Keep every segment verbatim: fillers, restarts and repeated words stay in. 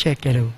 Check it out.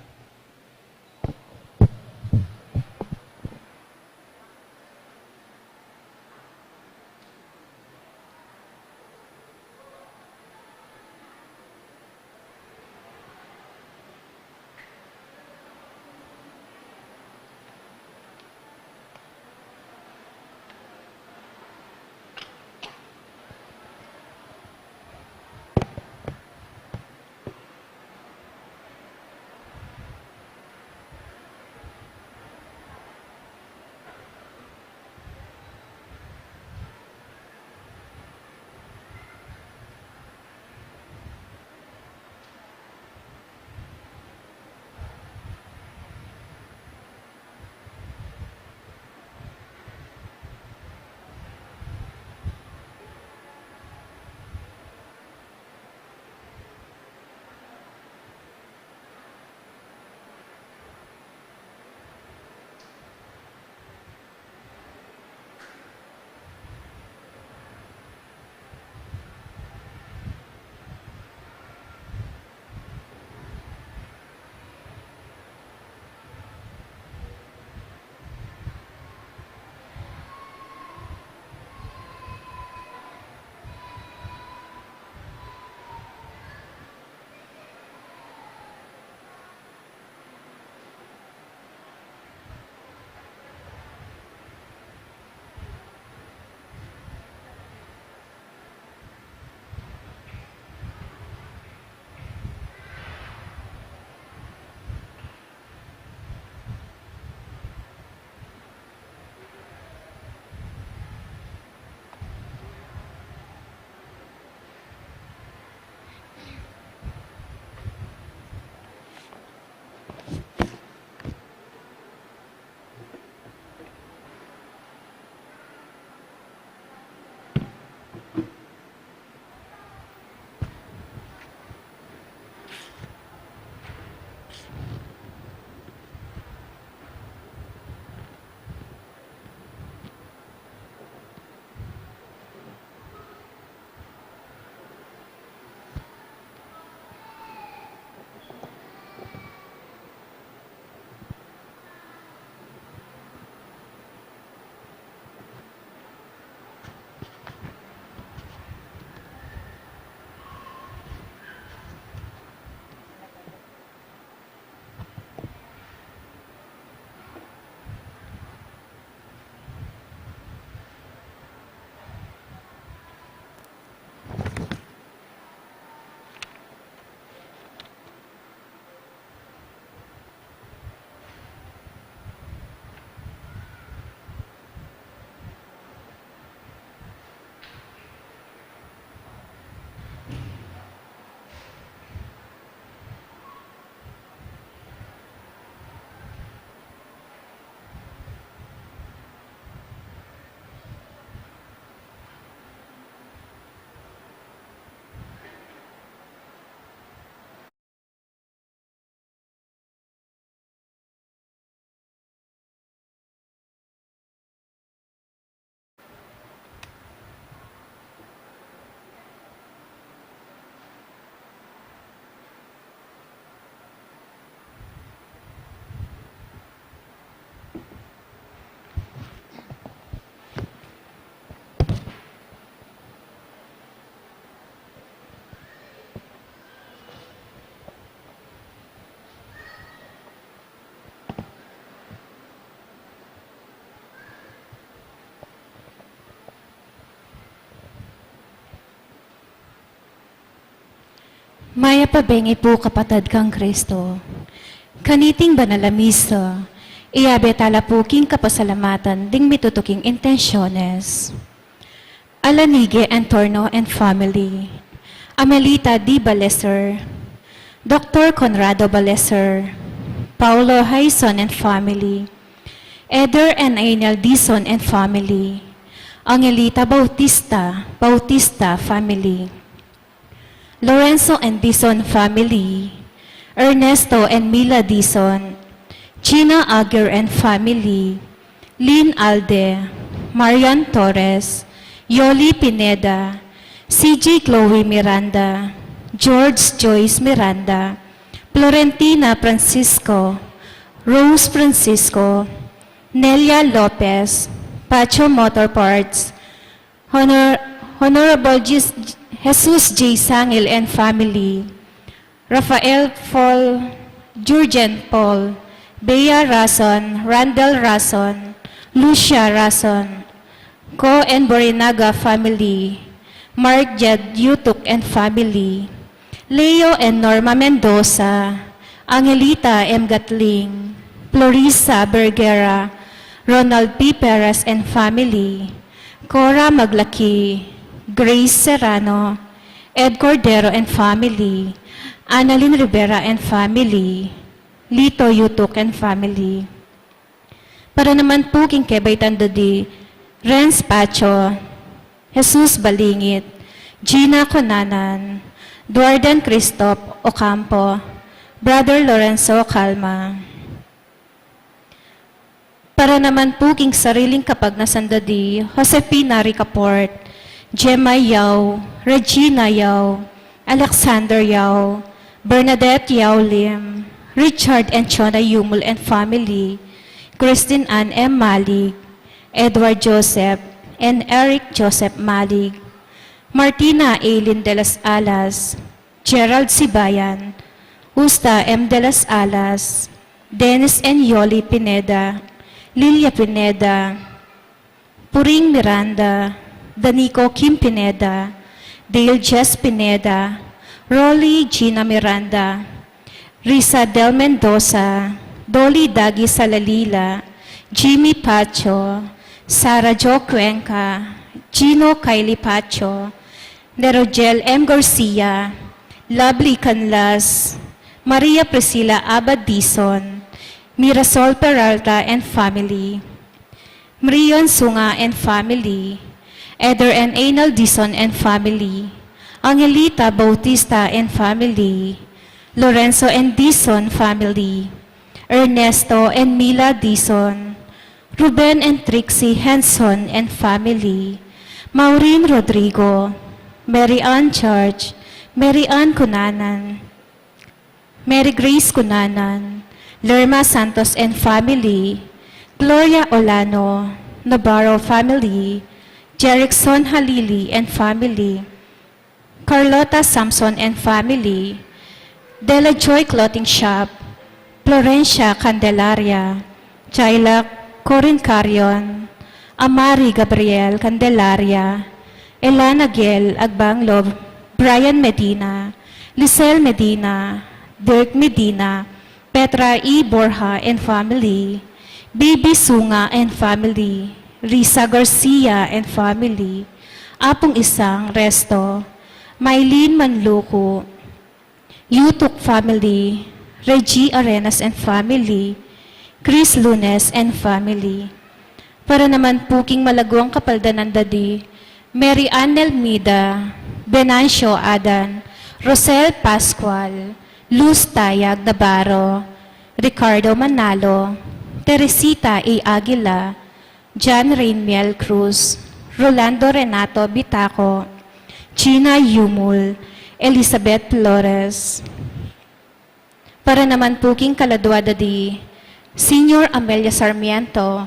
Mayap a bengi pu, kapatad kang Kristo. Kaniting banal a misa, iyabe tala pu king kapasalamatan ding mitutuking intensyones. Alanige Antorno and family, Amelita D. Baleser, Doktor Conrado Baleser, Paulo Haison and family, Eder and Ainel Dizon and family, Angelita Bautista, Bautista family, Lorenzo and Dizon family, Ernesto and Mila Dizon, Gina Aguirre and family, Lynn Alde, Marian Torres, Yoli Pineda, C J Chloe Miranda, George Joyce Miranda, Florentina Francisco, Rose Francisco, Nelia Lopez, Pacho Motor Parts, Honor-, Honorable Jis-, Jesus J. Sangil and family, Rafael Paul, Jurgen Paul, Bea Rason, Randall Rason, Lucia Rason, Co and Borinaga family, Mark Jed Yutuk and family, Leo and Norma Mendoza, Angelita M. Gatling, Florisa Bergera, Ronald P. Perez and family, Cora Maglaki, Grace Serrano, Ed Cordero and family, Annalyn Rivera and family, Lito Yutuk and family. Para naman pu king kebaitan da di Renz Pacho, Jesus Balingit, Gina Cunanan, Duarden Christoph Ocampo, Brother Lorenzo Calma. Para naman pu king sariling kapagnasan da di Josefina Ricaport, Gemma Yao, Regina Yao, Alexander Yao, Bernadette Yao Lim, Richard and Chona Yumul and family, Christine Ann M. Malig, Edward Joseph, and Eric Joseph Malig, Martina Aileen de las Alas, Gerald Sibayan, Usta M. de las Alas, Dennis and Yoli Pineda, Lilia Pineda, Puring Miranda, Danico Kim Pineda, Dale Jess Pineda, Rolly Gina Miranda, Risa Del Mendoza, Dolly Dagi Salalila, Jimmy Pacho, Sarah Jo Cuenca, Gino Kylie Pacho, Nerogel M. Garcia, Lovely Canlas, Maria Priscilla Abad Dizon, Mirasol Peralta and family, Marion Sunga and family, Eder and Einal Dizon and family, Angelita Bautista and family, Lorenzo and Dizon family, Ernesto and Mila Dizon, Ruben and Trixie Henson and family, Maureen Rodrigo, Mary Ann Church, Mary Ann Cunanan, Mary Grace Cunanan, Lerma Santos and family, Gloria Olano, Navarro family, Jerickson Halili and family, Carlota Samson and family, Dela Joy Clothing Shop, Florencia Candelaria, Jaila Corin Carion, Amari Gabriel Candelaria, Elana Gel Agbanglob, Brian Medina, Lisel Medina, Dirk Medina, Petra E. Borja and family, Bibi Sunga and family, Risa Garcia and family, Apung Isang Resto, Mylene Manluku, Yutuk family, Reggie Arenas and family, Chris Lunes and family. Para naman pu king malaguang kapaldanan da di Mary Ann Elmida, Venancio Adan, Rosel Pascual, Luz Tayag Navarro, Ricardo Manalo, Teresita A. Aguila, John Rainmiel Cruz, Rolando Renato Bitaco, Gina Yumul, Elizabeth Flores. Para naman pu king kaladua da di Senior Amelia Sarmiento,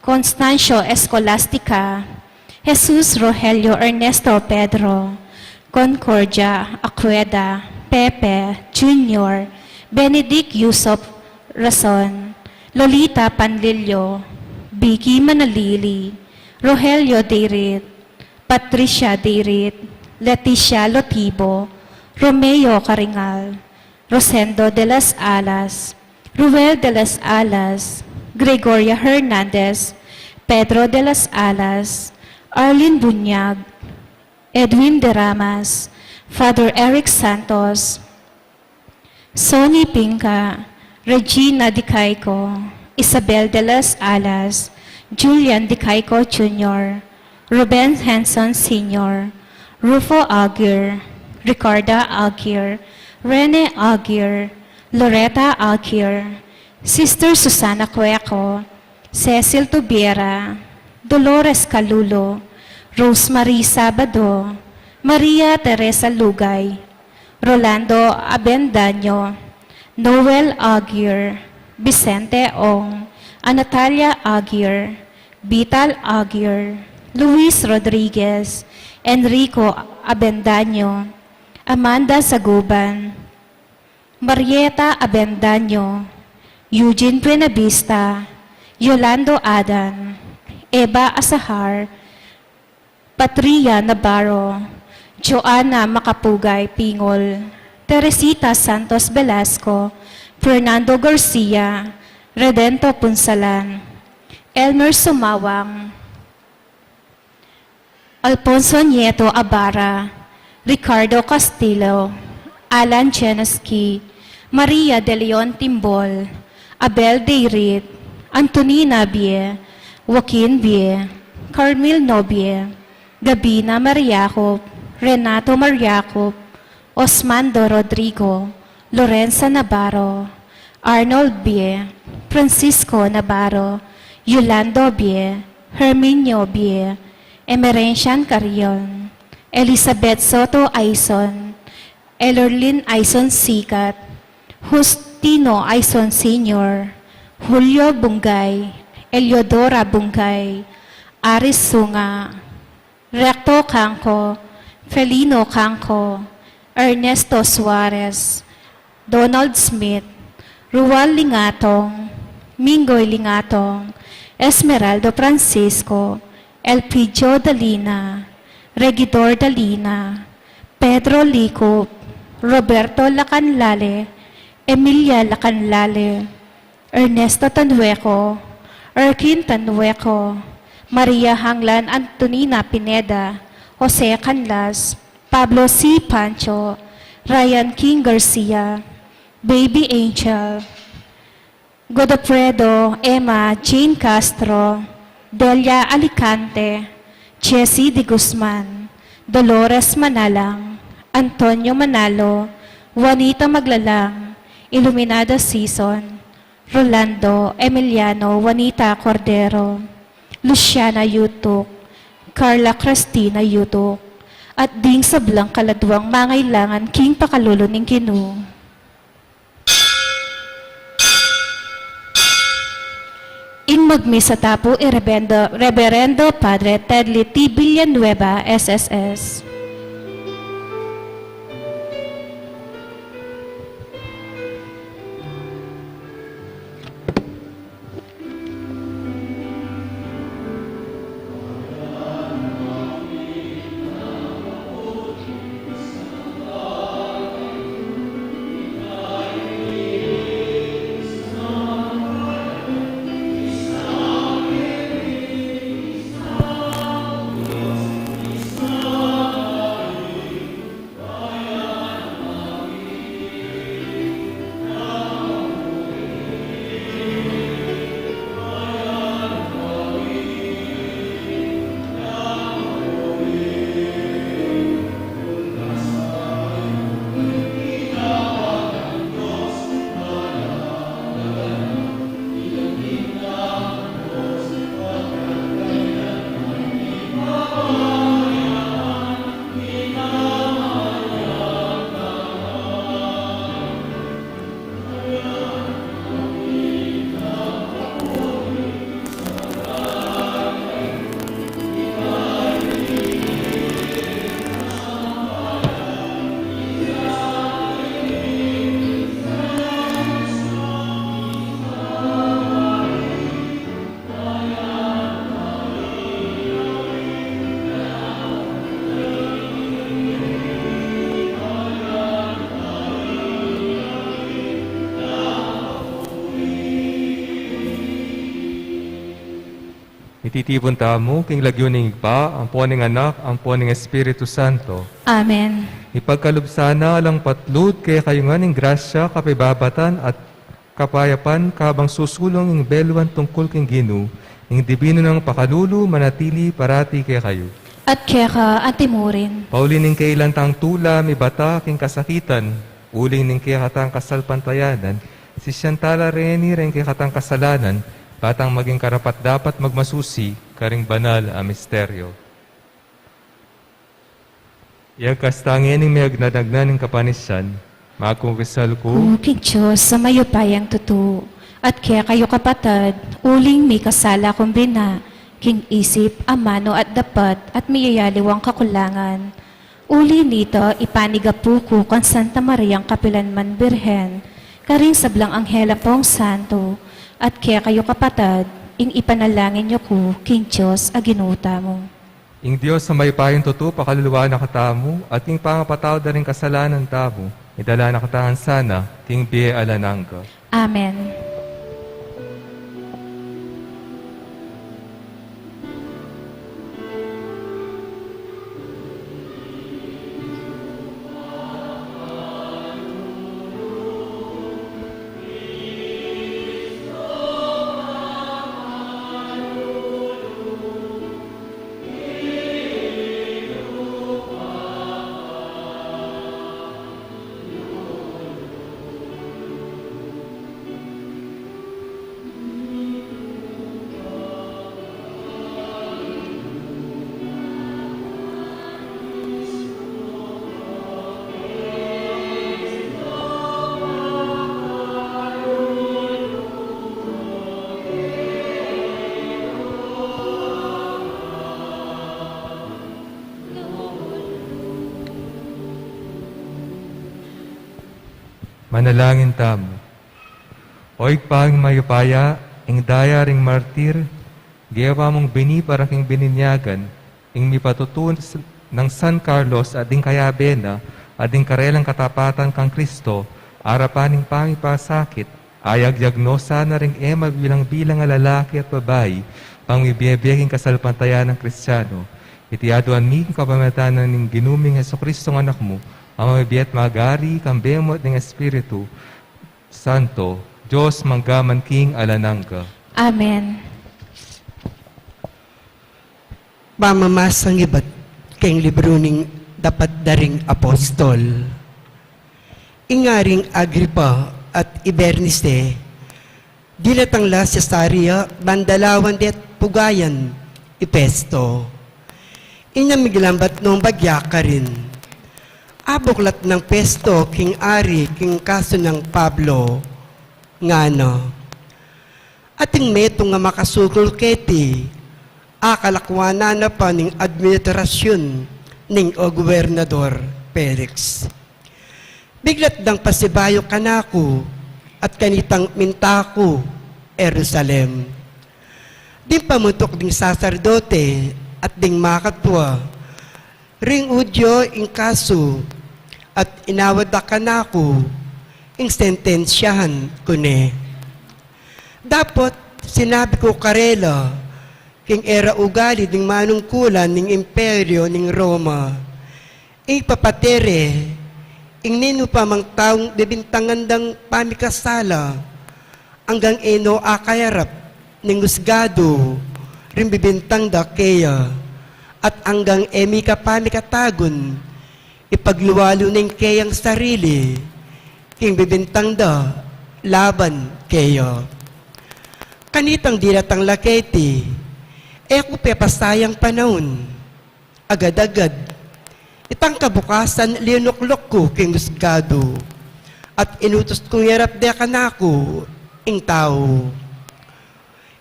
Constancio Escolastica, Jesus Rogelio Ernesto Pedro, Concordia Acueda, Pepe Junior, Benedict Yusop Rason, Lolita Panlilio, Vicky Manalili, Rogelio Deirit, Patricia Deirit, Leticia Lotibo, Romeo Caringal, Rosendo de las Alas, Ruel de las Alas, Gregoria Hernandez, Pedro de las Alas, Arlene Bunyag, Edwin de Ramas, Father Eric Santos, Sonny Pinca, Regina Dicaico, Isabel de las Alas, Julian Dicaico Junior, Ruben Henson Senior, Rufo Aguirre, Ricarda Aguirre, Rene Aguirre, Loretta Aguirre, Sister Susana Cueco, Cecil Tubiera, Dolores Calulo, Rosemary Sabado, Maria Teresa Lugay, Rolando Abendaño, Noel Aguirre, Vicente Ong, Anatalia Aguirre, Vital Aguirre, Luis Rodriguez, Enrico Abendaño, Amanda Saguban, Marieta Abendaño, Eugene Buenavista, Yolando Adan, Eva Asahar, Patria Navarro, Joanna Macapugay Pingol, Teresita Santos Velasco, Fernando Garcia, Redento Punsalan, Elmer Sumawang, Alfonso Nieto Abara, Ricardo Castillo, Alan Cheneski, Maria de Leon Timbol, Abel Deirit, Antonina Bie, Joaquin Bie, Carmil Nobie, Gabina Mariacup, Renato Mariacup, Osmando Rodrigo, Lorenza Navarro, Arnold Bie, Francisco Navarro, Yolando Bie, Herminio Bie, Emerencian Carrion, Elizabeth Soto Aison, Elorlin Aison Sikat, Justino Aison Senior, Julio Bungay, Eliodora Bungay, Aris Sunga, Recto Cangco, Felino Cangco, Ernesto Suarez, Donald Smith, Rual Lingatong, Mingoy Lingatong, Esmeraldo Francisco, Elpidio Dalina, Regidor Dalina, Pedro Licup, Roberto Lacanlale, Emilia Lacanlale, Ernesto Tanueco, Erkin Tanueco, Maria Hanglan Antonina Pineda, Jose Canlas, Pablo C. Pancho, Ryan King Garcia, Baby Angel, Godofredo, Emma, Jane Castro, Delia Alicante, Jessie de Guzman, Dolores Manalang, Antonio Manalo, Juanita Maglalang, Iluminada Season, Rolando, Emiliano, Juanita Cordero, Luciana Yutuk, Carla Cristina Yutuk, at ding sablang kaladwang mangailangan king pakalulu ning Ginu. Ing magmisa ta pu i Reverendo, Reverendo Padre Tedly T. Villanueva, S S S. Mititipun tamu king lagyu ning Ibpa, ampo ning Anak, ampo ning Espiritu Santo. Amen. Ipagkalub sana alang patlu kekayu ngan ing grasya, kapibabatan at kapayapan, kabang susulung ing beluan tungkul king Ginu, ing dibinu nang pakalulu manatili parati kekayu. At keka antimurin. Pauli ning kailan tang tula mibata king kasakitan, uling ning kekatang kasalpantayanan, sisian tala reni reng kekatang kasalanan, ba tang maging karapat-dapat magmasusi karing banal a misteryo. Iyagkas ta ngening meagnanagnan ning kapanisian, Magkumbisal ku ku king Dios a mayupayang tutu, at kekayu kapatad, uling mikasala kung bina, king isip, amanu at dapat, at miyayaliwang kakulangan. Uli nita, ipanigapu ku kang Santa Mariang kapilanman Birhen, karing sablang anghel ampong santo, at kekayu kapatad, ing ipanalangin yu ku king Dios a Ginu tamu. Ing Dios a mayupayang tutu pakaluluan na katamu, at ing pangapatawad da ring kasalanan tamu, idala na katamu sana king bie alang angga. Amen. Manalangin tamu. O Ibpang mayupaya, ing daya ring martir, gewa mung bini para king bininyagan, ing mipatutu s-, nang San Carlos at ding kayabe na, at ding karelang katapatan kang Kristo, arapan ning pamipasakit, ayagyag no sana ring e mabilang-bilang a lalaki at babai, pang mibie-bie king kasalpantayanan Kristiyano. Iti aduan mi king kapamilatan ning Ginu ming Jesucristo nga Anak mu, a mabibie at magari, kambe mu at ning Espiritu Santo, Dios mangga man king alang angga. Amen. Pamamasang ibat king libru ning Dapat da ring Apostol. Ing Aring Agripa at i Bernice, dinatang la Cesarea, banda lawan det pugayan i Festo. Inya miglambat nung bagya karin. Abuklat nang Festo king ari king kasu nang Pablo, ngana, atin metung a makasukul keti, a kalakuanan na pa ning administrasyun ning o Gobernador Felix. Biglat dang pasibayu kanaku, at kanitang minta ku Jerusalem. Ding pamutuk ding saserdote at ding makatua ring Judio ing kasu, at inawad da kanaku ing sentensyahan ku ne. Dapot sinabi ku karela, king e ra ugali ding manungkulan ning Imperyo ning Roma, ing papate re ing ninu pa mang taung bibintangan dang pamikasala, anggang e no akayarap ning husgadu ring bibintang da keya, at anggang e mika pamikatagun, ipaglualu ne ing keyang sarili king bibintang da laban keya. Kanitang dinatang la keti, e ku pepasayang panaun. Agad-agad itang kabukasan linukluk ku king husgadu, at inutus kung yarap de kanaku ing tau.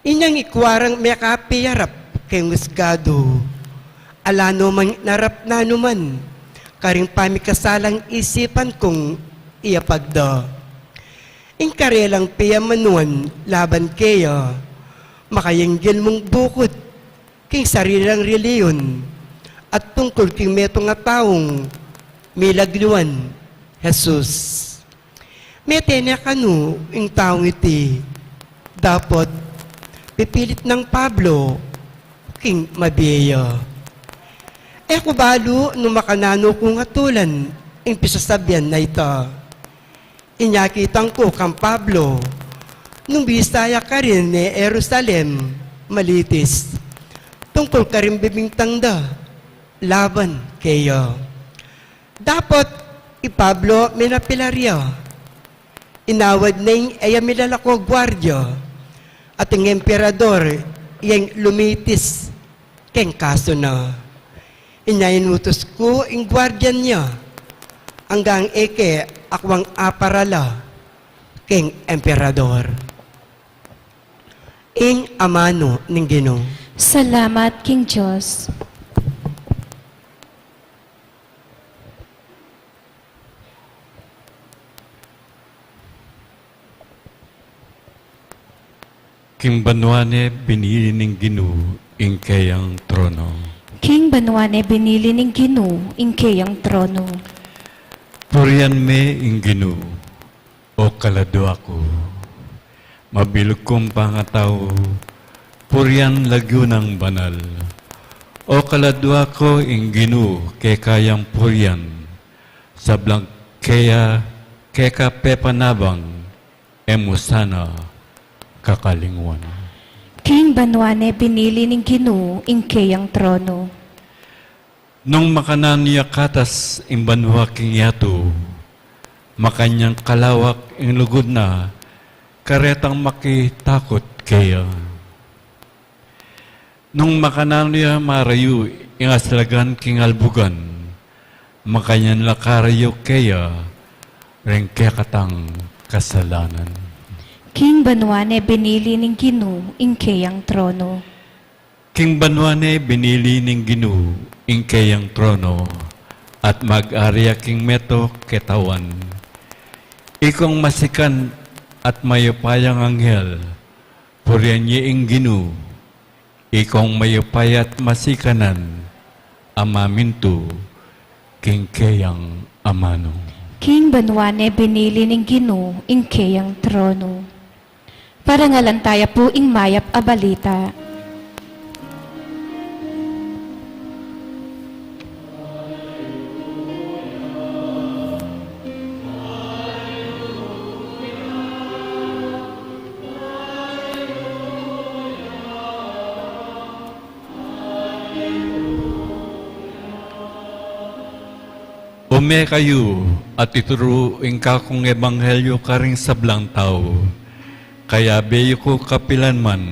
Inyang ikua rang mekapiyarap king husgadu, ala no mang narap nanuman karing pamikasalang isipan kung iyapag da. Ing karelang piyamanuan laban keya, makayenggil mung bukut king sariling relihiyon at tungkul king metung a taung milagluan Jesus. Mete ne kanu ing taung iti, dapot pipilit nang Pablo king mabie ya. E ku balu nung makananu kung atulan ing pisasabian a ita. Inya kitang ku kang Pablo nung bisa ya karin ne Jerusalem malitis tungkul karing bibintang da laban keya. Dapot i Pablo minapilar ya. Inawad ne ing e ya milalako guardia, at ing emperador ya ing lumitis keng kasu na. Inya inutus ku ing guardian ya, anggang e ke akwang aparala king emperador. Ing amanu ning Ginu. Salamat king Dios. King banua ne binili ning Ginu ing keyang trono. King banua ne binili ning Ginu ing keyang trono. Purian me ing Ginu, o kaladua ku. Mabilug kung pangatau, purian lagyu nang banal. O kaladua ku ing Ginu, keka yang purian. Sablang keya, keka pepanabang, e mu sana kakalingwan. King banua ne binili ning Ginu ing keyang trono. Nung makananu ya katas ing banua king yatu, makanyan kalawak ing lugud na, karetang makitakut keya. Nung makananu ya marayu ing aslagan king albugan, makanyan la karayu keya ring kekatang kasalanan. King banua ne binili ning Ginu ing keyang trono. King banua ne binili ning Ginu ing keyang trono, at mag-ari ya king metung ketawan. Ikong masikan at mayupayang anghel, purian ye ing Ginu. Ikong mayupaya at masikanan a mamintu king keyang amanu. King banua ne binili ning Ginu ing keyang trono. Parangalan taya pu ing mayap a balita. Ume kayu at ituru ing kakung ebanghelyu karing sablang tau. Kayabe yu ku kapilan man,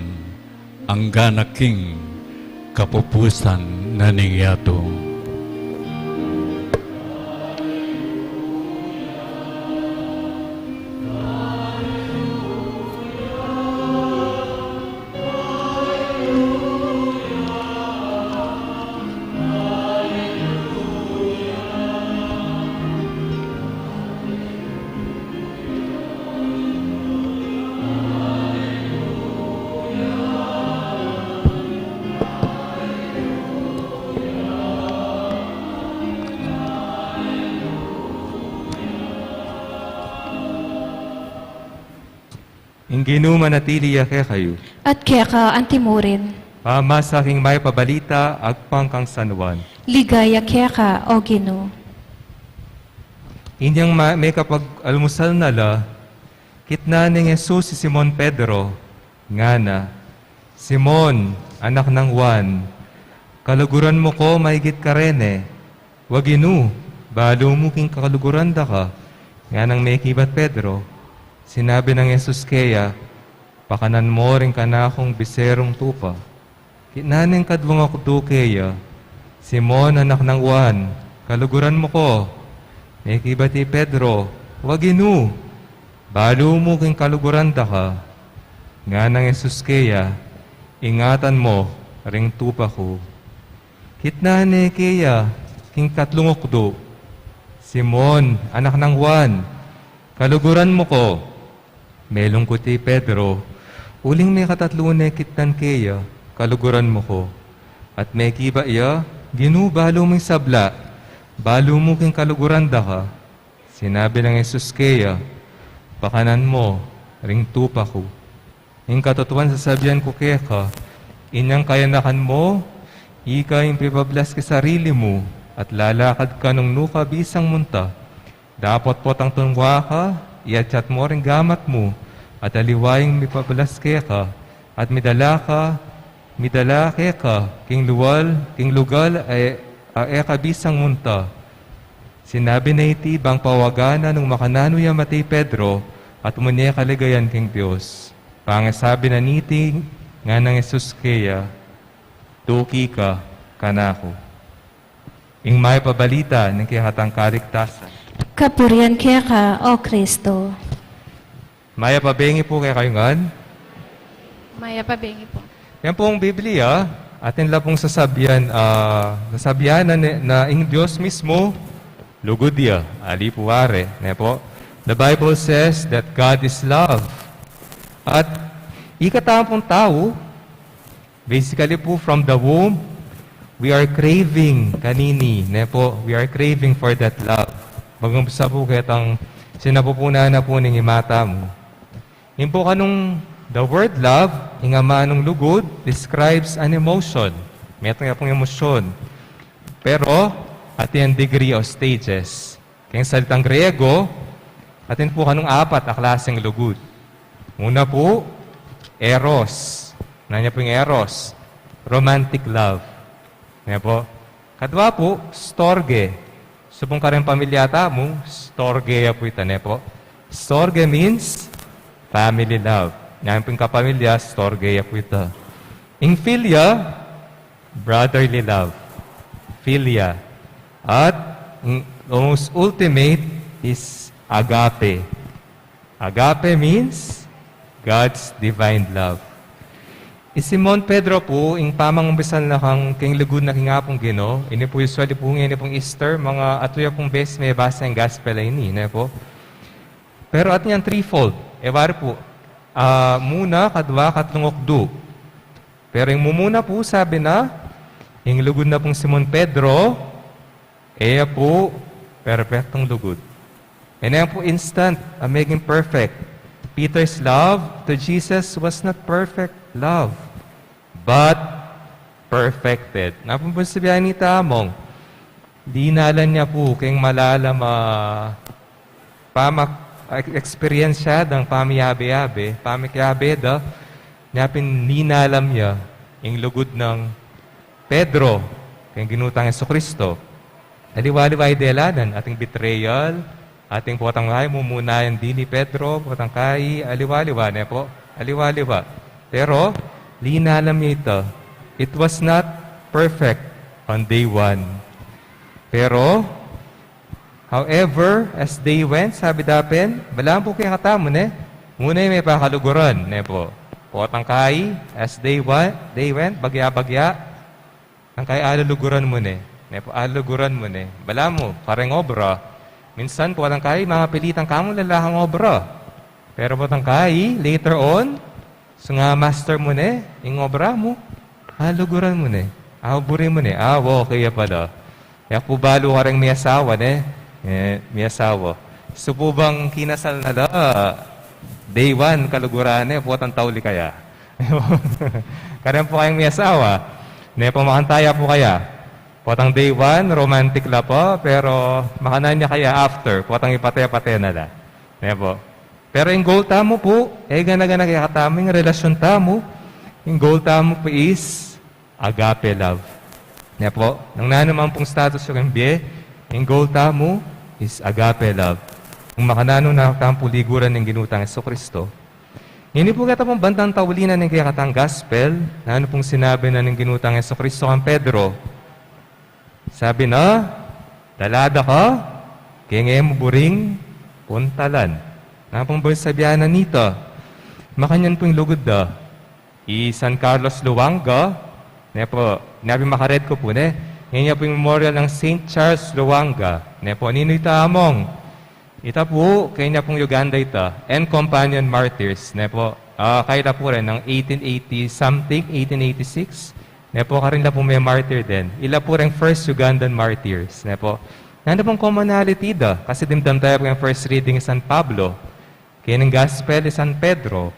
angga na king kapupusan na ning yatu. Ing Ginu manatili ya kekayu. At keka antimurin. Pamasa king mayap a balita agpang kang San Juan. Ligaya keka, O Ginu. Inyang ma-, mekapag-almusal na la, kitnan neng Jesus i Simon Pedro, ngana, "Simon, anak nang Juan, kaluguran mu ku maigit kareni?" "Wa Ginu, balu mu king kaluguran da ka," nganang mekibat Pedro. Sinabi nang Jesus keya, "Pakanan mu ring kanakung biserung tupa." Kitnan neng kadwang ukdu keya, "Simon, anak nang Juan, kaluguran mu ku?" Mekibat i Pedro, "Wa Ginu, balu mu king kaluguran da ka," nganang Jesus keya, "Ingatan mu ring tupa ku." Kitnan ne keya king katlung ukdu, "Simon, anak nang Juan, kaluguran mu ku?" Melungkut i Pedro, uling mekatatlu ne kitnan keya, "Kaluguran mu ku?" At mekibat ya, "Ginu, balu mu ing sabla, balu mu king kaluguran da ka." Sinabi nang Jesus keya, "Pakanan mu ring tupa ku." Ing katutuan sasabian ku keka, inyang kayanakan mu, ika ing pipablas king sarili mu, at lalakad ka nung nu ka bisang munta. Dapot potang tunwa ka, iatsat mu ring gamat mu, at aliwa ing mipablas keka, at midala ka, midala keka, king lugal, king lugal a e, a e ka bisang munta. Sinabi na iti bang pawagan na nung makananu ya mate i Pedro, at munye kaligayan king Dios. Pangasabi na niti, nganang Jesus keya, "Tuki ka kanaku." Ing mayap a balita ning kekatang kaligtasan. Kapurian keka, O Kristo. Mayap a bengi pu kekayu ngan. Mayap a bengi pu. Yan pung Biblia, atin la pung sasabian, ah, sasabian na, ne-, na ing Dios mismu, lugud ya, ali pu wari, ne pu? The Bible says that God is love. At ikatampung tau, basically pu, from the womb, we are craving kanini, ne pu? We are craving for that love. Mag-umpisa pu ketang sinapupunan na pu ning imata mu. Ing pu kanung the word love, ing amanung lugud, describes an emotion. Metung ya pung emosyon. Pero, atin yang degree o stages. Keng salitang Griego, atin pu kanung apat a klaseng lugud. Una pu, eros. Nanu ya pu ing eros? Romantic love. Ne pu? Kadwa pu, storge. Supung kareng pamilya tamu, storge ya pu ita, ne pu? Storge means family love. Nanu pu ing kapamilya, storge ya pu ita. Ing philia, brotherly love, philia. At, mm, most ultimate is agape. Agape means God's divine love. I Simon Pedro pu, ing pamangumpisan na kang king lugud na king Apung Ginu, ini pu usually pu ngeni pung Easter, mga atu ya pung beses mebasa ing gospel a ini, ne pu? Pero atin yang threefold, e wari pu, ah, muna, kadwa, katlung okdu. Pero ing mumuna pu, sabi na, ing lugud na pung Simon Pedro, e ya pu perpektung lugud. E na ya pu instant a meging perfect. Peter's love to Jesus was not perfect love, but perfected. Nanu pung sasabian nita, among? Dinalan ya pu keng malalam a pama-, ek-, eksperyensya dang pamiyabe-yabe, pamikiyabe da, nya pin linalam ya ing lugud nang Pedro keng Ginu tang Jesucristo. Aliwa-liwa i delanan, ating betrayal, ating potang kai, mumuna yang dili Pedro, potang kai, aliwa-liwa, ne pu? Aliwa-liwa. Pero, linalam ya ita. It was not perfect on day one. Pero, however, as day went, sabi da pin, balamu pu kekatamu, ne? Muna ya mepakaluguran, ne pu? Potang kai, as day went, day went, bagya-bagya, potang kai aluluguran mu ne, ne pu? Aluluguran mu ne. Balamu, kareng obra, minsan potang kai, mapilitan ka mung lalahan obra. Pero potang kai, later on, sunga master mu ne ing obra mu, aluluguran mu ne, aburi mu ne, ah, okay ya pala. E ku pu balu kareng miyasawa, ne? E, miyasawa. Su pu bang kinasal na la, day one, kaluguran ne, potang tauli kaya? Kareng pu kayang miyasawa, ne pu, makanyan ya pu kaya? Potang day one, romantic la pu, pero makanyan ya kaya after, potang ipate-pate na la? Ne pu? Pero ing goal tamu pu, e gana-gana kekatamu, ing relasyon tamu, ing goal tamu pu is agape love. Ne pu, nung nanu man pung status yu king bie, ing goal tamu is agape love. Nung makananu na tamu pu liguran ning Ginu tang Jesucristo. Ini pu keta pung bandang tauli na ning kekatang gospel, nanu pung sinabi na ning Ginu tang Jesucristo kang Pedro. Sabi na, dala da ka keng e mu buring puntalan. Nanu pung sasabian na nita? Makanyan pu ing lugud da. I San Carlos Luanga, ne pu, nya pin makared ku pu, ne? Ngeni ya pu ing memorial nang Saint Charles Luanga, ne pu. Ninu ita, among? Ita pu, keni ya pung Uganda ita, and companion martyrs, ne pu. Ah, kaila pu rin, nung eighteen eighty something, eighteen eighty-six, ne pu, karin la pu me-martyr din. Ila pu ring first Ugandan martyrs, ne pu. Nanu pung commonality da? Kasi dimdam taya pu ing first reading i San Pablo. Keni ing gospel i San Pedro,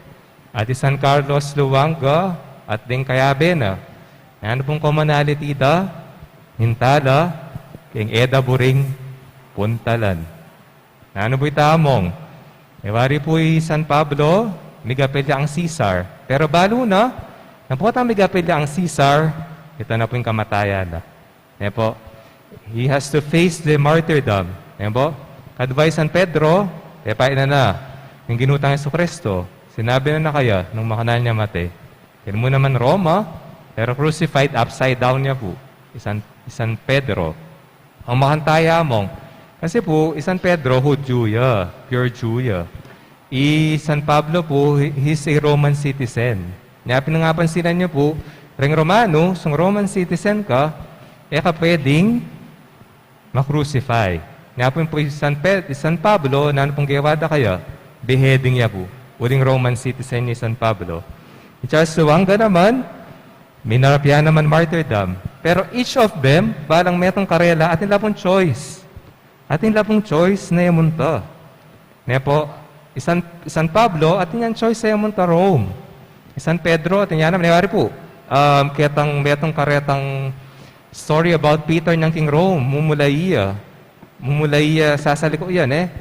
at i San Carlos Luanga, at ding kayabe na. Nanu pung commonality da? Minta la keng e da buring puntalan. Nanu pu ita, among? E wari pu i San Pablo, migapelya kang Cesar. Pero balu na, nung potang migapelya kang Cesar, ita na pu ing kamatayan na. Ne pu? He has to face the martyrdom. Ne pu? Kadwa i San Pedro, e, painan na ning Ginu tang Jesucristo. Sinabi na na kaya nung makanyan ya mate. Keni mu naman Roma, pero crucified upside down ya pu i San, i San Pedro. Nung makanyan taya, among? Kasi pu, i San Pedro, Hudyu ya, pure Jew ya. I San Pablo pu, he, he's a Roman citizen. Nya pin, pansinan yu pu, reng Romanu, sung Roman citizen ka, e ka pwedeng ma-crucify. Nya pin pu, i San Ped-, i San Pablo, nanu pung gewa da kaya? Beheading ya pu. Uling Roman citizen ya i San Pablo. I Charles Luanga naman, minarap ya naman martyrdom. Pero each of them, balang metung karela, atin la pung choice. Atin la pung choice na e munta. Ne pu, i San, i San Pablo, atin yang choice na e munta Rome. I San Pedro, atin ya naman, ne wari pu, um, ketang, metung karetang story about Peter nang king Rome, mumulai ya. Mumulai ya, sasaliko ya, ne?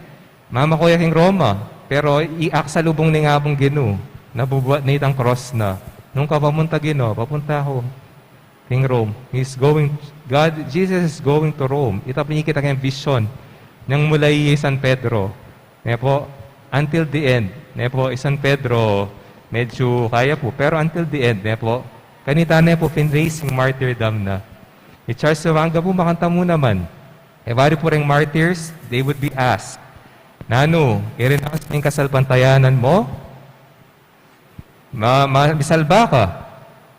Mamaku ya king Roma, pero iaksalubung ne ing Ginu, nabubuat ne itang cross na. Nung ka pamunta, Ginu? Papunta ku king Rome. He's going, God, Jesus is going to Rome. Ita pin ikit a keng vision nang mulai i San Pedro. Ne pu, until the end. Ne pu, i San Pedro, medyu kaya pu. Pero until the end, ne pu, kanita ne pu pin-raising martyrdom na. I Charles Luanga pu, makanita mu naman. E wari pu reng martyrs, they would be asked, "Nanu, i-renounce mu ing kasalpantayanan mu? Ma, ma, misalba ka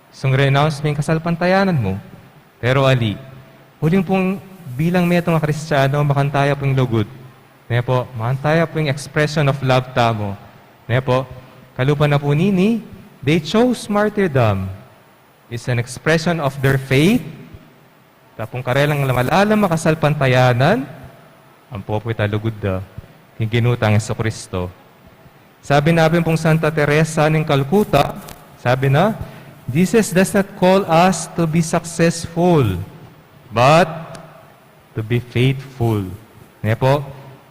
sung renounce mu ing kasalpantayanan mu?" Pero ali, uling pung bilang metung a Kristiano, makanita ya pung lugud. Ne pu, makanita ya pung expression of love tamu. Ne pu, kalupa na pu nini, they chose martyrdom. It's an expression of their faith. Ita pung karelang malalam a kasalpantayanan, ampo pu ita lugud da king Ginu tang Jesucristo. Sabi na pin pung Santa Teresa ning Calcutta, sabi na, "Jesus does not call us to be successful, but to be faithful." Ne pu?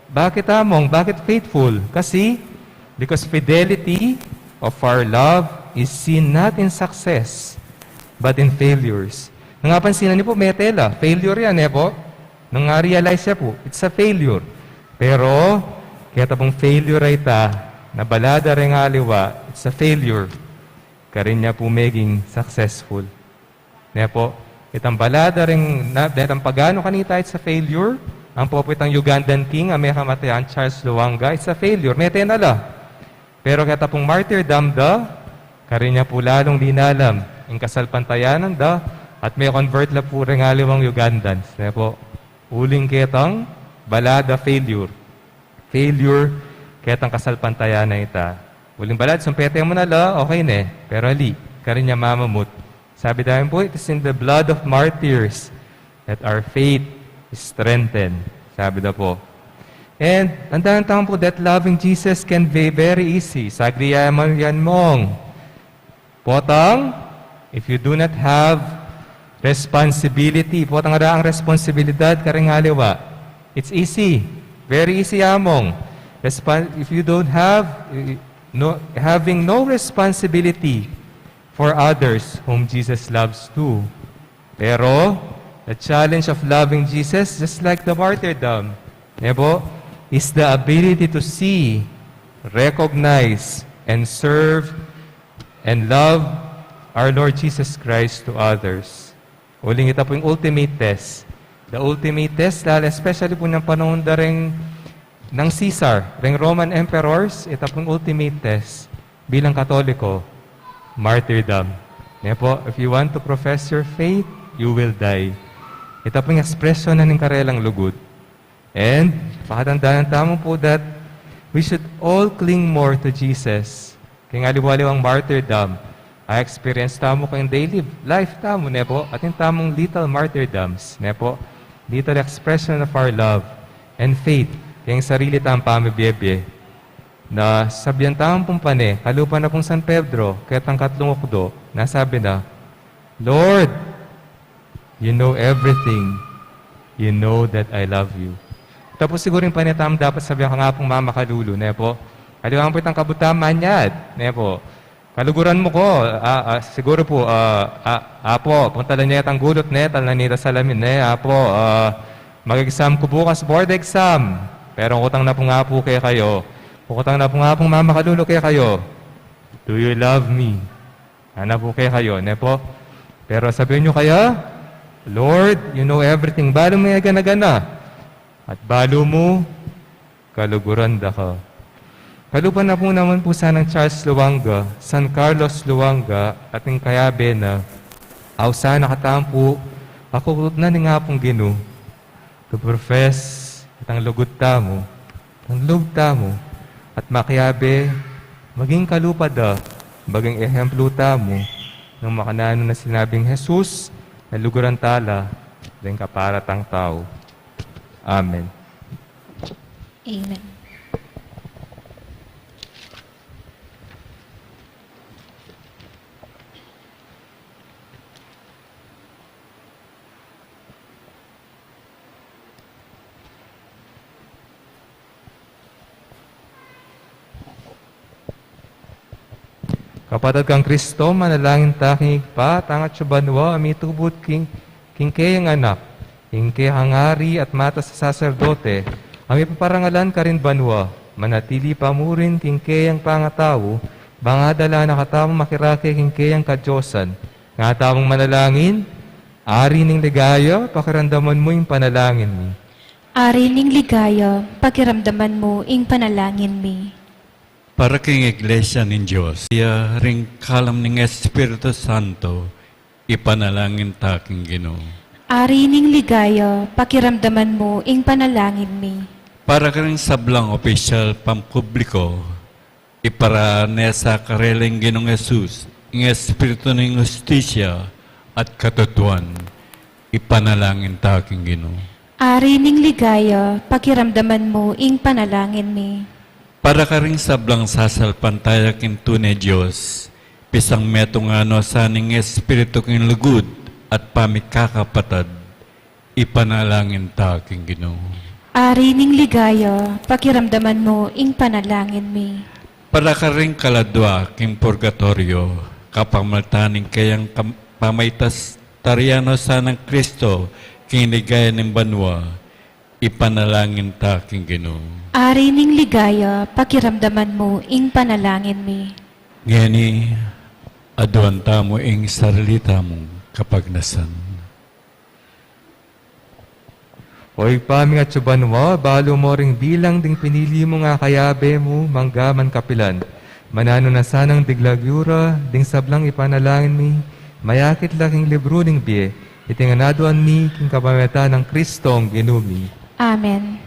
Bakit among? Bakit faithful? Kasi, because fidelity of our love is seen not in success, but in failures. Nung pansinan yu pu, mete la, failure yan, ne pu? Nung realize ya pu, it's a failure. Pero, keta pung failure a ita, na balada reng aliwa, it's a failure, karin ya pu meging successful. Ne pu, itang balada reng, na, detang paganu kanita, it's a failure. Ampo pu itang Ugandan king, a mekamate, Charles Luanga, it's a failure. Mete na la. Pero keta pung martyrdom da, karin ya pu lalung linalam ing kasalpantayanan da, at me-convert la pu reng aliwang Ugandans. Ne pu, uling ketang balada failure. Failure, ketang kasalpantayanan ita. Uling balad, sumpete mu na la, okay ne. Pero ali, karin ya mamamut. Sabi da pin pu, "It is in the blood of martyrs that our faith is strengthened." Sabi da pu. And, tandaan tamu pu that loving Jesus can be very easy. Sagli ya man yan mong. Potang, if you do not have responsibility, potang wala kang responsibilidad kareng aliwa, it's easy. Very easy among. Respon-, if you don't have, eh, no, having no responsibility for others whom Jesus loves too. Pero, the challenge of loving Jesus, just like the martyrdom, ne pu, is the ability to see, recognize, and serve and love our Lord Jesus Christ to others. Uling ita pu ing ultimate test. The ultimate test, lalo especially pu nang panahun da reng nang Caesar, reng Roman emperors, ita pu ing ultimate test. Bilang Katoliko, martyrdom. Ne pu, if you want to profess your faith, you will die. Ita pu ing ekspresyon na ning karelang lugud. And, pakatandaan tamu pu that we should all cling more to Jesus. Keng aliwa-aliwang martyrdom a experience tamu keng daily life tamu, ne pu? Atin tamung little martyrdoms, ne pu? Little expression of our love and faith keng sarili tang pamibie-bie. Na sabian tamu pung pane, kalupa na pung San Pedro, ketang katlung ukdu, na sabi na, "Lord, you know everything. You know that I love you." Ita pu siguru ing pane tamung dapat sabian kang Apung Mamakalulu, ne pu? Aliwa pu itang kabud tamu manyad, ne pu? Kaluguran mu ku, a, a, siguru pu, a, a, Apu, pung tala ne itang gulut, ne, tala ne ita salamin, ne, Apu, a, mag-exam ku bukas, board exam. Pero kutang na pung Apu kekayu, kutang na pung Apung Mamakalulu kekayu, "Do you love me?" Ana pu kekayu, ne pu? Pero sabian yu kaya, "Lord, you know everything." Balu mu ya gana-gana. At balu mu, kaluguran da ka. Kalupa na pu naman pu sanang Charles Luanga, San Carlos Luanga, at ing kayabe na, ausan na katamu pu, akuklutnan ning Apung Ginu, to profess itang lugud tamu, itang lub tamu, at makiabe, maging kalupa da, maging ehemplu tamu, nung makananu na sinabing Jesus, na luguran tala, deng kapara tang tau. Amen. Amen. Kapatad kang Kristo, manalangin ta king Ibpa, tang atsu banua, a mitubud king, king keyang Anak, king kekang Ari at matas a saserdote, a mipaparangalan karin banua, manatili pa murin king keyang pangatau, bang adala na katamu makirake king keyang kadiosan, nga tamung manalangin, Ari ning ligaya, pakiramdaman mu ing panalangin mi. Ari ning ligaya, pakiramdaman mu ing panalangin mi. Para king Iglesia ning Dios, ya ring kalam ning Espiritu Santo, ipanalangin ta king Ginu. Ari ning ligaya, pakiramdaman mu ing panalangin mi. Para karing sablang opisyal pampubliko, iparane sa karela ing Ginung Jesus, ing Espiritu ning hustisya at katutuan, ipanalangin ta king Ginu. Ari ning ligaya, pakiramdaman mu ing panalangin mi. Para karing sablang sasalpantaya king tune Dios, pisang metung no sa ning Espiritu king lugud at pamikakapatad, ipanalangin ta king Ginu. Ari ning ligaya, pakiramdaman mu ing panalangin mi. Para karing kaladua king purgatoryo, kapamilatan ning keyang kam-, pamaitas tariano sanang Kristo, king ligaya ning banua, ipanalangin ta king Ginu. Ari ning ligaya, pakiramdaman mu ing panalangin mi. Ngeni, aduan tamu ing sarili tamung kapagnasan. O Ibpa ming atsu banua, balu mu ring bilang ding pinili mung akayabe mu, mangga man kapilan. Mananu na sanang diglag yu ra, ding sablang ipanalangin mi, mayakit la king libru ning bie, iti ngan aduan mi, king kapamilatan nang Kristong Ginu mi. Amen.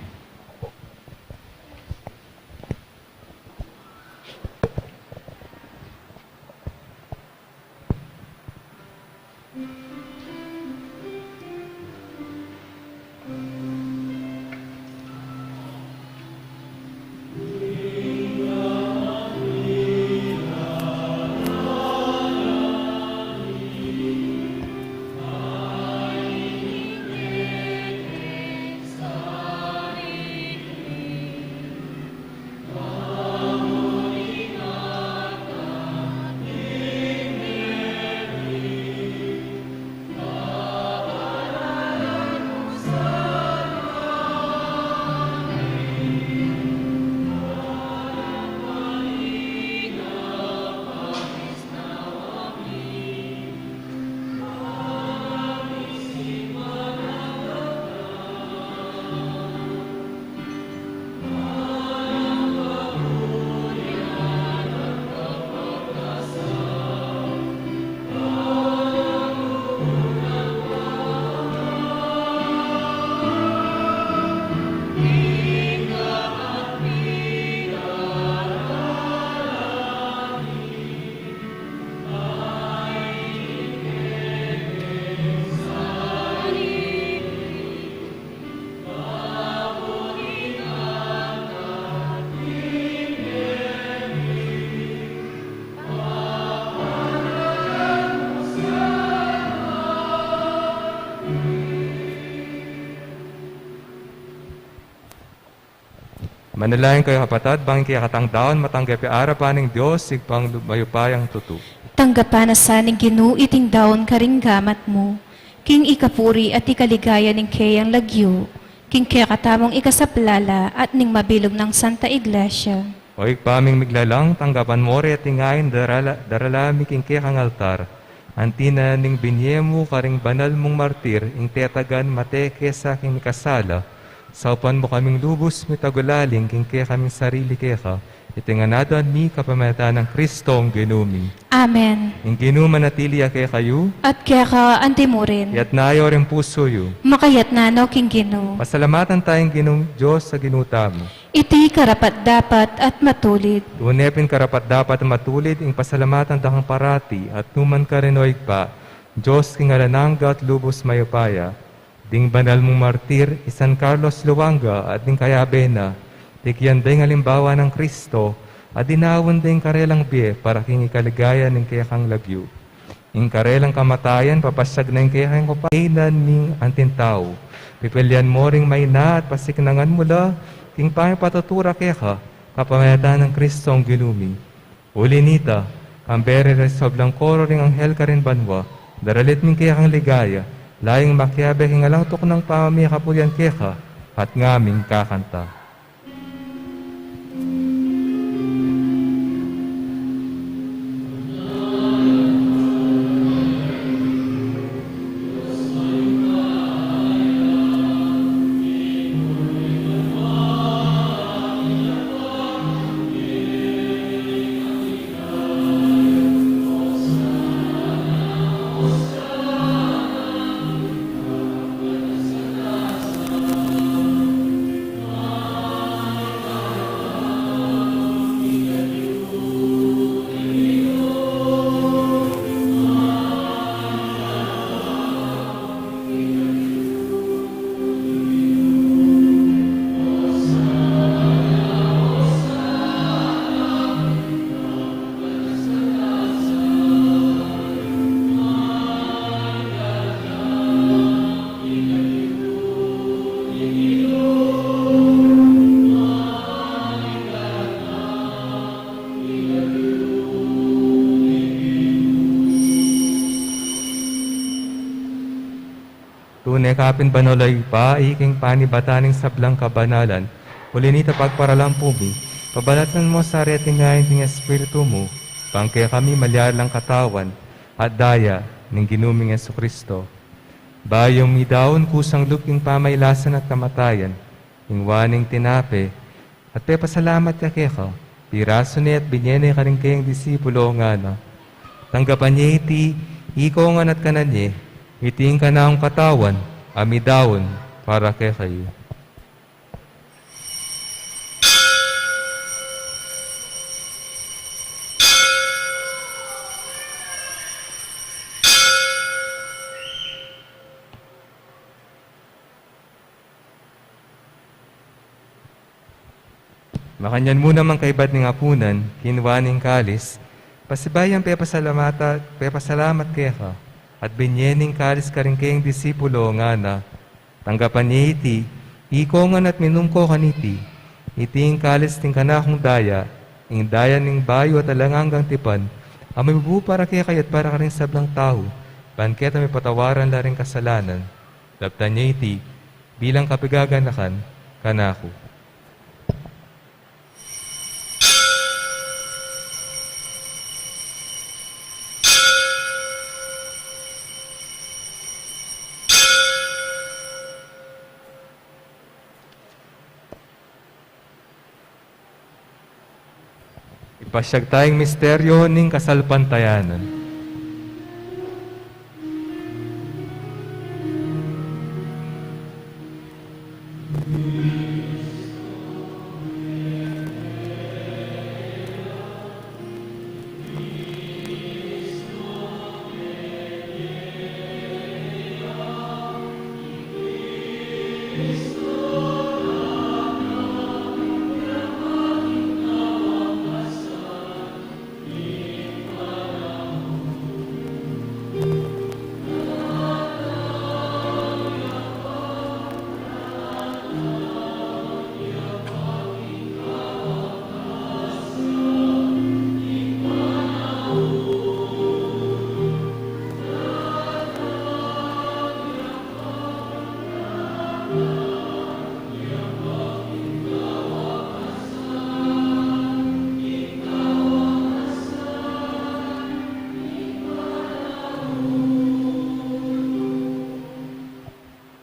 Manalangin kayu, kapatad, bang ing kekatang daun matanggap ya arapan ning Dios, Ibpang mayupayang tutu. Tanggapan na sa ning Ginu iting daun karing gamat mu, king ikapuri at ikaligaya ning keyang lagyu, king kekatamung ikasaplala at ning mabilug nang Santa Iglesia. O Ibpa ming miglalang, tanggapan mu ring ating ain darala, darala mi king kekang altar, anti na ning binye mu karing banal mung martir ing tetagan mate kesa king mikasala, Saupan mu kaming lubus mitagulaling king kekaming sarili keka, iti ngan aduan mi kapamilatan nang Kristong Ginu mi. Amen. Ing Ginu manatili ya kekayu. At keka antimurin. Iyatas yu ring pusu yu. Makayatas no king Ginu. Pasalamatan taya ing Ginung Dios a Ginu tamu. Iti karapat-dapat at matulid. Tune pin karapat-dapat at matulid ing pasalamatan da kang parati at nukarin man, o Ibpa, Dios king alang angga at lubus mayupaya. Ding banal mung martir, i San Carlos Luanga at ding kayabe na, pikian da ing alimbawa nang Kristo, a dinaun da ing karelang bie para king ikaligaya ning kekang lagyu. Ing karelang kamatayan, papasiag na ing kekang kapayapan ning anting tau. Pipilian mu ring maina at pasiknangan mu la king pamipatutura keka, kapamilatan nang Kristong Ginu mi. Uli nita, kambe re ring sablang koro ring anghel karin banua, daralit mi ing kekang ligaya, layung makiabe king alang tuknang pamamie kapulian keka, at ngaming kakanta. Tune ka pin banal, o Ibpa, ika ing panibatan ning sablang kabanalan. Uli nita pagparalan pu mi, pabanatan mu sa reti ngeni ding Espiritu mu, ban kekami malyari lang katawan at daya ning Ginu ming Jesucristo. Bayu midaun kusang lub king pamailasan at kamatayan, ing waning tinape, at pepasalamat ya keka, pirasu ne at binye ne karing kayang disipulo, ngana: Tanggapan ye iti, ikongan at kanan ye, iti ing kanakung katawan, a midaun para kekayu. Makanyan mu namang kaibat ning apunan, kinua ne ing kalis, pasibayu yang pepasalamata-, pepasalamat keka, at binye ne ing kalis karing kayang disipulo, ngana: Tanggapan ye iti, ikongan at minum ko kaniti, iti ing kalis ning kanakung daya, ing daya ning bayu at alang anggang tipan, a mibubu para kekayu at para karing sablang tau, ban keta mipatawaran la ring kasalanan. Daptan ye iti bilang kapigaganakan kanaku. Ipasiag taya ing misteryo ning kasalpantayanan.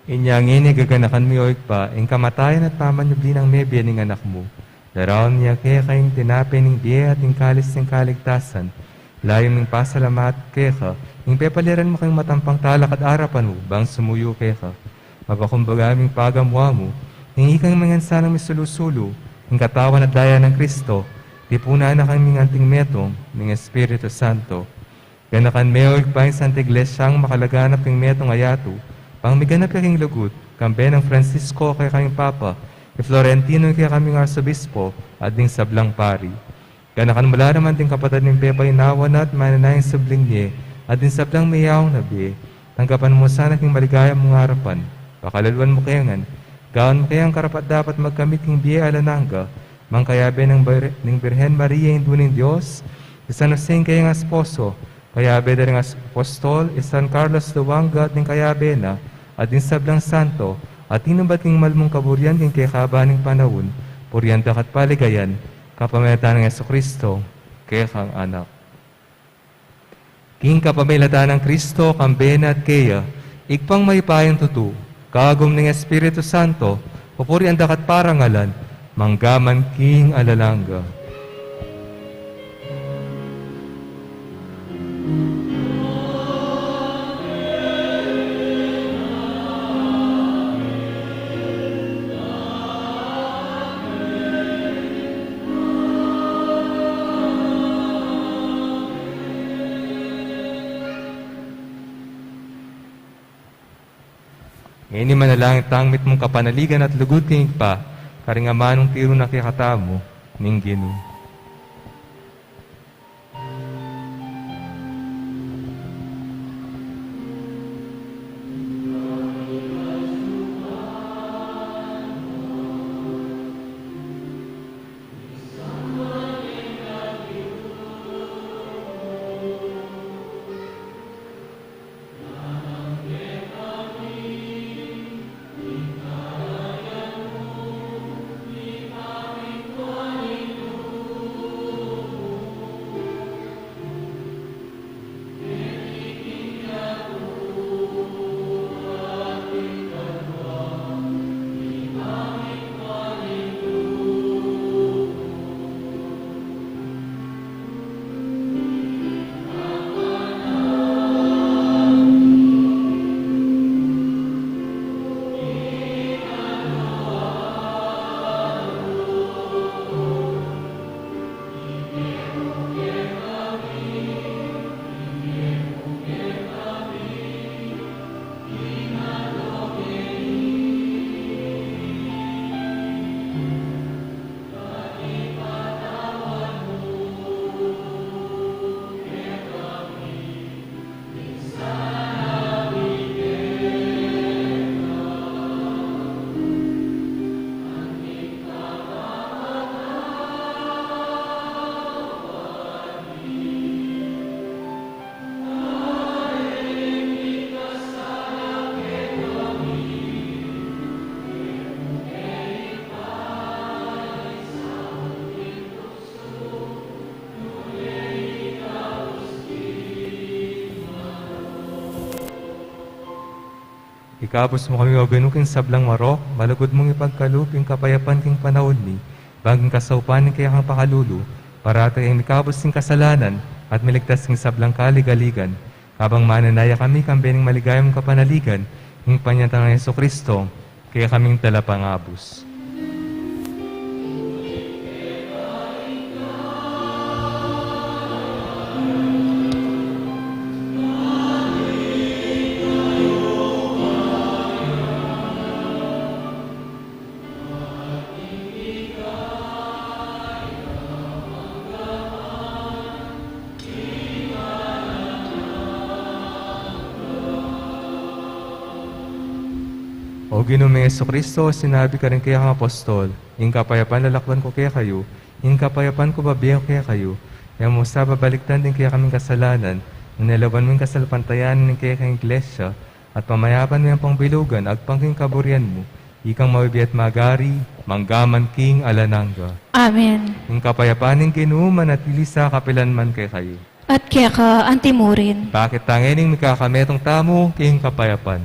Inya ngeni gaganakan mi, o Ibpa, ing kamatayan at pamanyubli nang mebie ning Anak mu. Daraun mi keka ing tinape ning bie at ing kalis ning kaligtasan. Layun ming pasalamat keka ing pepaliran mu keng matampang talakad arapan mu bang sumuyu keka. Mapakumbaba ming pagamu-amu ing ikang mengan sanang misulu-sulu ing katawan at daya nang Kristo, tipunan na kang ming anting metung ning Espiritu Santo. Ganakan me, o Ibpa, ing Santa Iglesia a makalaganap king metung a yatu, bang miganap ya king lugud, kambe nang Francisco a kekaming Papa, i Florentino a kekaming Arsobispo, at ding sablang pari. Ganakan mu la naman ding kapatad ming pepainawa na at manenaya king subling mie, at ding sablang meyaung na bie. Tanggapan mu sana king maligaya mung arapan. Pakalaluan mu kaya ngan. Gawan mu kaya ngan karapat-dapat magkamit king bie alang angga. Mangkayabe ning Bir-, ning Birhen Maria, Indu ning Dios, i San Jose ing kayang esposo, kayabe da ring apostol, i San Carlos Luanga at ning kayabe na, at ding sablang santo, at tinumbat king malmung kaburian king kekaba ning panaun, purian da ka at paligayan, kapamilatan nang Jesucristo, kekang Anak. King kapamilatan nang Kristo, kambe na at keya, Ibpang mayupayang tutu, kagum ning Espiritu Santo, pupurian da ka at parangalan, mangga man king alang angga. Ngeni manalangin tang mitmung kapanaligan at lugud king Ibpa, karing amanung tiru na kekatamu ning Ginu. Ikabus mu kami, O Ginu, king sablang marok, malugud mung ipagkalub ing kapayapan king panaun mi, bang king kasaupan ning kekang pakalulu, parati kaming mikabus king kasalanan, at miligtas king sablang kaligaligan, kabang manenaya kami kambe ning maligaya mung kapanaligan, king panyatang nang Jesucristo, kekaming talapangabus. O Ginu ming Jesucristo, sinabi karing kekang apostol, ing kapayapan lalakwan ku kekayu, ing kapayapan ku bibie ku kekayu, e mu sa babalikdan ding kekaming kasalanan, nune lawan mu ing kasalpantayanan ning kekang Iglesia, at pamayapan me ampong bilugan agpang king kaburian mu, ikang mabibie at magari, mangga man king alang angga. Amen. Ing kapayapan ning Ginu manatili sa kapilan man kekayu. At keka antimurin. Pakit ta ngening mikakametung tamu king kapayapan.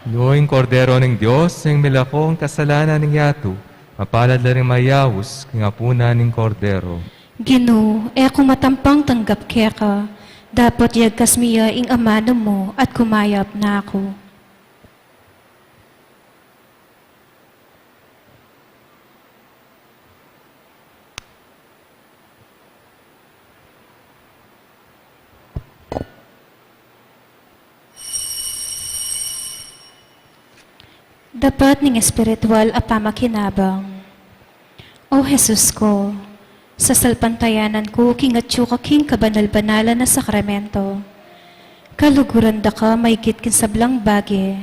Ino ing Kordero ning Dios, ing milako ing kasalanan ning yatu. Mapalad la ring mayaus king apunan ning Kordero. Ginu, e ku matampang tanggap keka, dapot yagkas mi ya ing amanu mu at kumayap na ku. Dapat ning espiritual a pamakinabang. O Jesus ko, sasalpantayanan ku king atyu ka king kabanal-banalan a sakramento. Kaluguran da ka maigit king sablang bage,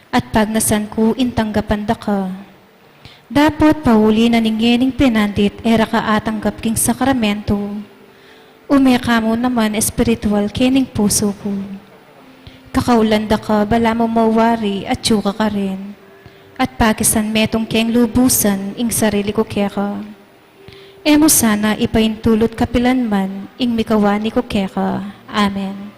at pagnasan ku ing tanggapan da ka. Dapot pauli na ning ngening penandit e ra ka atanggap king sakramento, ume ka mu naman espiritual kening pusu ku. Kakaulan da ka balamu mawari atyu ka karin, at pakisan metung keng lubusan ing sarili ku keka. E mu sana ipaintulut kapilan man ing mikawani ku keka. Amen.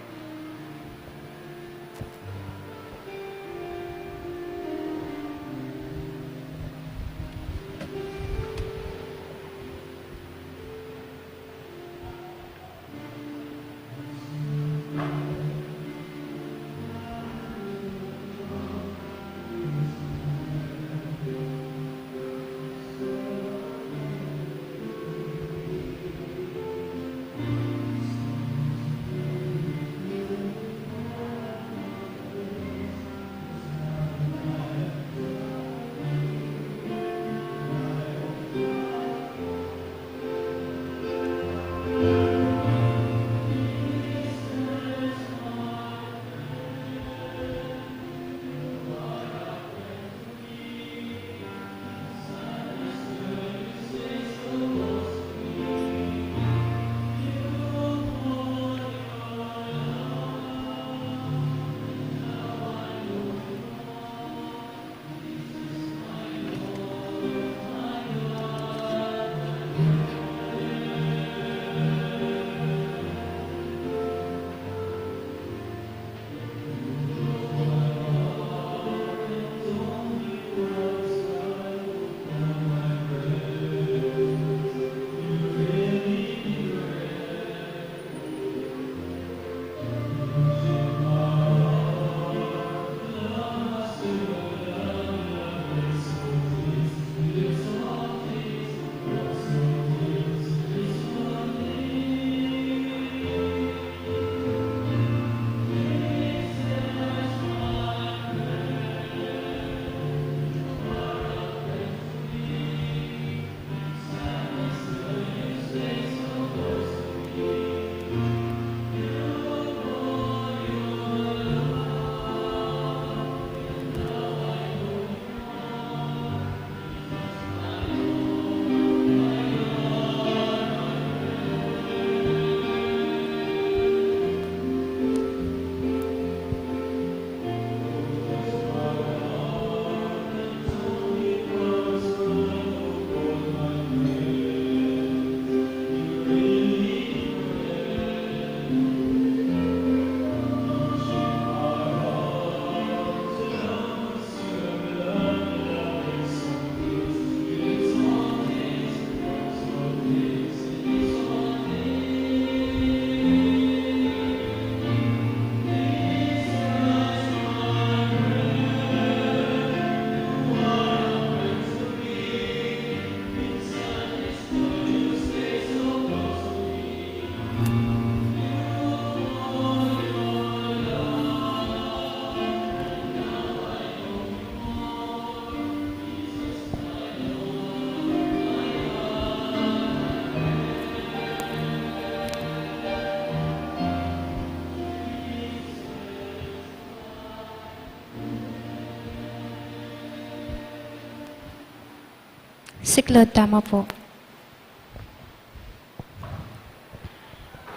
Siklaud tamu pu.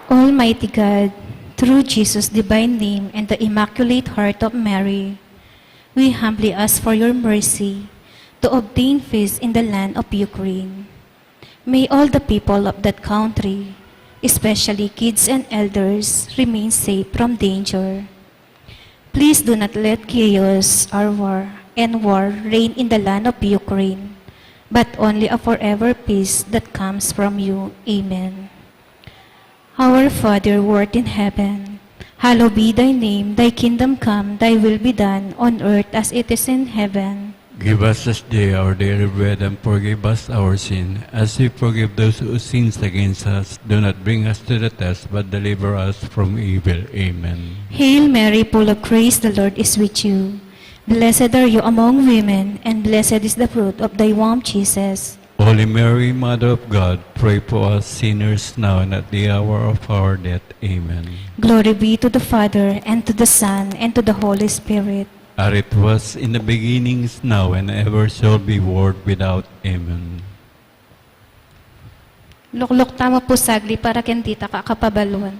Almighty God, through Jesus' divine name and the Immaculate Heart of Mary, we humbly ask for your mercy to obtain peace in the land of Ukraine. May all the people of that country, especially kids and elders, remain safe from danger. Please do not let chaos or war and war reign in the land of Ukraine, but only a forever peace that comes from you. Amen. Our Father who art in heaven, hallowed be thy name, thy kingdom come, thy will be done on earth as it is in heaven. Give us this day our daily bread, and forgive us our sin, as we forgive those who sins against us. Do not bring us to the test, but deliver us from evil. Amen. Hail Mary, full of grace, the Lord is with you. Blessed are you among women, and blessed is the fruit of thy womb, Jesus. Holy Mary, Mother of God, pray for us sinners now and at the hour of our death. Amen. Glory be to the Father, and to the Son, and to the Holy Spirit. As it was in the beginning, is now, and ever shall be, world without. Amen. Lukluk tamu pu saglit para keng ditak a kapabaluan.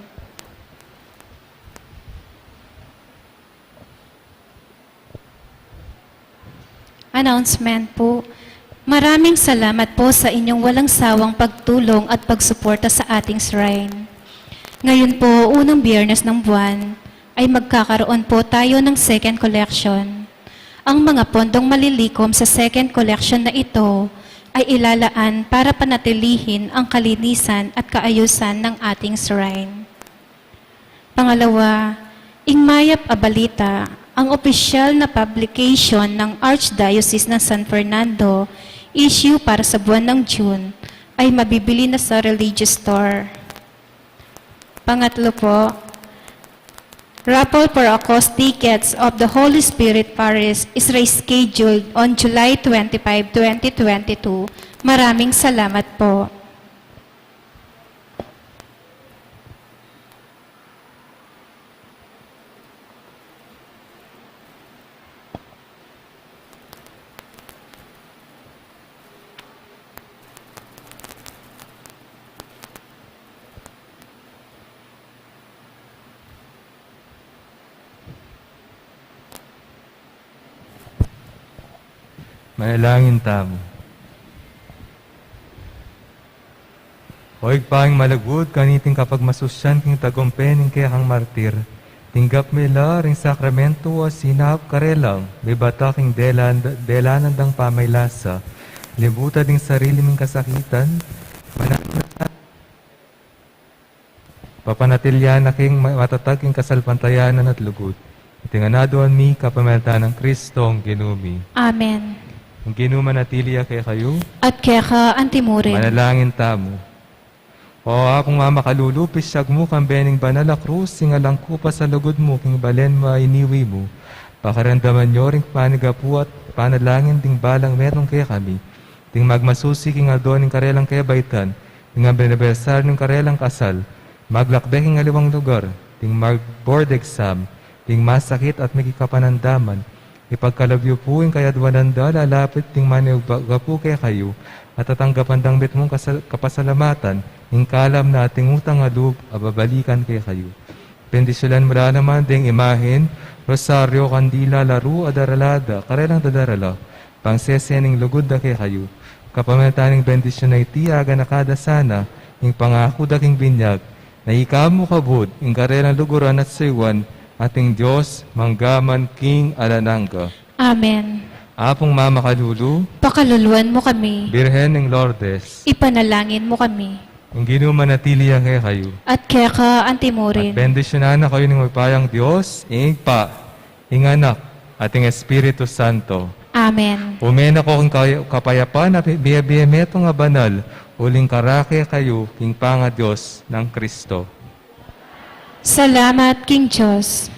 Announcement po. Maraming salamat po sa inyong walang sawang pagtulong at pagsuporta sa ating shrine. Ngayon po, unang Biyernes ng buwan, ay magkakaroon po tayo ng second collection. Ang mga pondong malilikom sa second collection na ito ay ilalaan para panatilihin ang kalinisan at kaayusan ng ating shrine. Pangalawa, ing mayap a balita, ang opisyal na publication ng Archdiocese ng San Fernando, issue para sa buwan ng June, ay mabibili na sa religious store. Pangatlo po, raffle for Acos tickets of the Holy Spirit Parish is rescheduled on July twenty-five, twenty twenty-two. Maraming salamat po. Manalangin tamu. O Ibpa ming malugud, kaniting kapagmasusyan king tagumpe ning kekang martir, tinggap mi la ring sakramento a sinaup karelang, mibata king delan, delanan dang pamaylasa, libutan ding sarili ming kasakitan, manalangin Papanatilian na king ma-, matatag king kasalpantayanan at lugud. Iti ngan aduan mi kapamilatan nang Kristong Ginu mi. Amen. Ing Ginu manatili ya kekayu. At keka antimurin. Manalangin tamu. O Apung Mamakalulu, pisyag mu kambe ning banal a krus, ing alang kupas a lugud mu, king balen mu a iniwi mu. Pakiramdaman yu ring panigapu at panalangin ding balang metung kekami. Ding magmasusi king aldo ning karelang kebaitan, ding anibersaryu ning karelang kasal, maglakbe king aliwang lugar, ding mag-board exam, ding masakit at migit kapanandaman, ipagkalub yu pu ing kayadwanan da lalapit ding manigapu kekayu, at tatanggapan dang mitmung kasal-, kapasalamatan, ing kalam na ating utang a lub a babalikan kekayu. Bendisyunan mu la naman ding imahen, rosaryo, kandila, laru a darala da, karelang dadarala, pangsese ning lugud da kekayu. Kapamilatan ning bendisyun a iti, aganaka da sana ing pangaku da king binyag, na ika mu kabud ing karelang luguran at saywan, at ing Dios mangga man king alang angga. Amen. Apung Mamakalulu, pakaluluan mu kami. Birhen ning Lourdes, ipanalangin mu kami. Ing Ginu manatili ya kekayu. At keka antimurin. At bendisyunan na kayu ning mayupayang Dios, ing Ibpa, ing Anak, at ing Espiritu Santo. Amen. Ume na ko king kay-, kapayapan a bie-, bie-, metung a banal, uling karake kayu king pangaDios nang Kristo. Salamat king Dios.